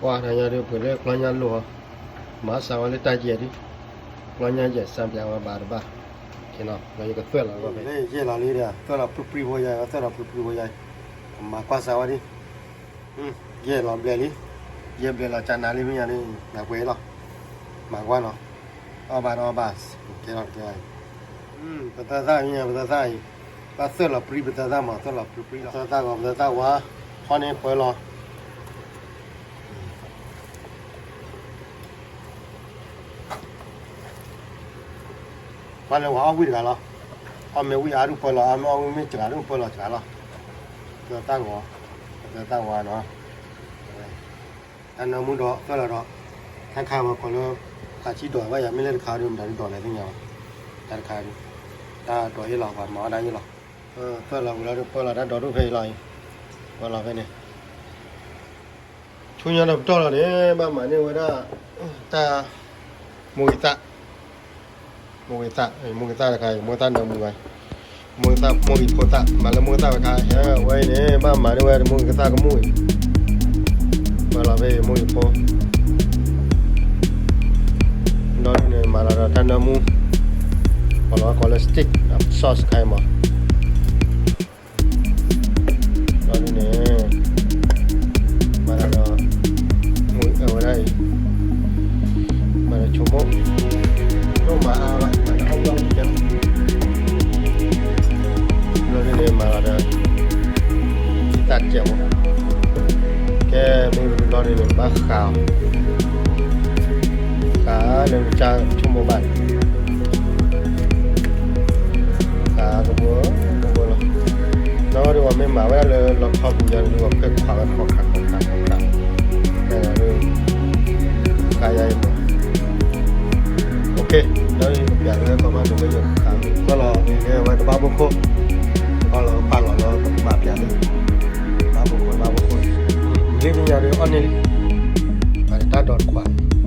ကွၢ်တၢ်ညါဒုး ပှၤလၢကျီညါလိၣ်အီၤ, မၤစၢၤဝဲလၢတၢ်ယဲၢ်ဒုး, ကျီညါယဲၢ် စၢ်ပၠးဝဲဘၣ်တဘၣ်, ကဲလီၤ လၢယကသွဲၣ်လီၤဝဲဖဲ ယဲၢ်လီၤလံဒီး သွဲၣ်လီၤပြံပြံဖိယဲၢ်, သွဲၣ်လီၤပြံပြံဖိယဲၢ်, မၤကွၢ်စၢၤဝဲဒ်, ယဲၢ်လီၤဘျဲၣ်လံ, ယဲၢ်ဘျဲၣ်လီၤ ကနၤလံမ့ၢ်ညါဒ် နကွဲးလီၤ, မၤကွၢ်နီၤ, အီၣ်ဘၣ်ဒီးအီၣ်ဘၣ်, ကဲလီၤကဲလီၤ ပသၢသၣ်မ့ၢ်ညါ ပသၢသၣ်အံၤ, ဘၣ်သွဲၣ်လီၤပြံပသၢသၣ်မး သွဲၣ်လီၤပြံပြံလီၤ ပသၢသၣ်ဂီၤ ပသၢသၣ်ဝါ, ဖီန့ၣ်ပၢလီၤ ပှၤလၢဝဲအီၣ်ဝံၣ်တဂၤလီၤ, အီၣ်မ့ၢ်ဝံၣ်အါဒုးပၢလီၤ အီၣ်မ့ၢ်အီၣ်ဝံၣ်မ့ၢ်စှၤဒုး ပၢလီၤစှၤလီၤ, ပသၢသၣ်ဂီၤ, ပသၢသၣ်ဝါနီၤ, တၢ်နၢမူဒီးသွဲၣ်လီၤဒီး, တၢ်ခါမၤကီးလၢ, သးဆံးဒီးဘၣ်ယၤ မ့ၢ်လၢတခါဒီး မတၤဒုးဒီးလဲၣ်သ့ၣ်ညါဘၣ်, တၢ်တခါဒုး, တၢ်ဒီးအ့ၣ်လီၤ ပှၤမၤအီၣ်ဒၣ်အ့ၣ်လီၤ, သွဲၣ်လီၤဝံၤလီၤဒီးပၢလီၤတၢ်ဒီးဒိၣ်ဖဲအံၤလီၤအံၤ, ပၢလီၤဖဲန့ၣ် ဆူညါဒီးပတီၢ်လီၤန့ၣ် ဘၣ်မၤန့ၢ်ဝဲဒၣ်, တၢ်, မိၢ်ဂံၢ်သၣ်, မိၢ်ဂံၢ်သၣ်, မိၢ်ဂံၢ်သၣ်တခါအံၤ မိၢ်ဂံၢ်သၣ်နၢမူဝဲ, မိၢ်ဂံၢ်သၣ် မိၢ်ဂံၢ်ဖိသၣ် မၤလၢမိၢ်ဂံၢ်သၣ်တခါ ဟဲဝဲအံၤန့ၣ် ဘၣ်မၤန့ၢ်ဝဲမိၢ်ဂံၢ်သၣ်ကမူၣ်အံၤ, ပၢလီၤဖဲအံၤမိၢ်ဂံၢ်ဖိ ဒီးဒုးန့ၣ် မၤလီၤဒီးတၢ်နၢမူ, ပှၤလီၤကိးလၢ steak sauce တခါအံၤမး ဒီးဒုးန့ၣ်, မၤဒီး, မ့ၢ်အဝဲဒၣ်အံၤ, မၤဒီးဆိကမိၣ်, ဒိၣ်မၤအါဘၣ်, မၤဒီးအီၣ်ဘၣ်ကဲ, ဒီးဒုးန့ၣ် မၤဒီး, တၢ်ကဲးမး, ကဲမ့ၢ်ဘျီဒုးန့ၣ် ဘၣ်ဃးအီၤ, ဃးလၢကစၢ်ဆိကမိၣ်ဘၣ်န့ၣ် ဃးကဘီ, ကဘီလီၤ, ဒီးဒုးပှၤမ့ၢ်မၤဝဲဒၣ်လၢလီၤဆီပူၤညါဒုး ပှၤဖဲခွးဝဲခီၣ်ခးခီၣ်ခးခီၣ်ခး, ဖဲလီၤဒုး, ဃးယၤအံၤမး, ဒီးပျးလၢကီၢ်မးဒိးဝဲယဃး, ကွၢ်လီၤဒုးကဲဝဲတဘၣ်ဘိခိၣ်, ကီၢ်လီၤကပာ်လီၤလီၤကပာ်ပျးလၢ, ဘၣ်ဘိခိၣ်ဘၣ်ဘိခိၣ်, လ့ပညါဒုးအီၣ်န့ၢ်လံ, မၤတၢ်ဒီးတခွး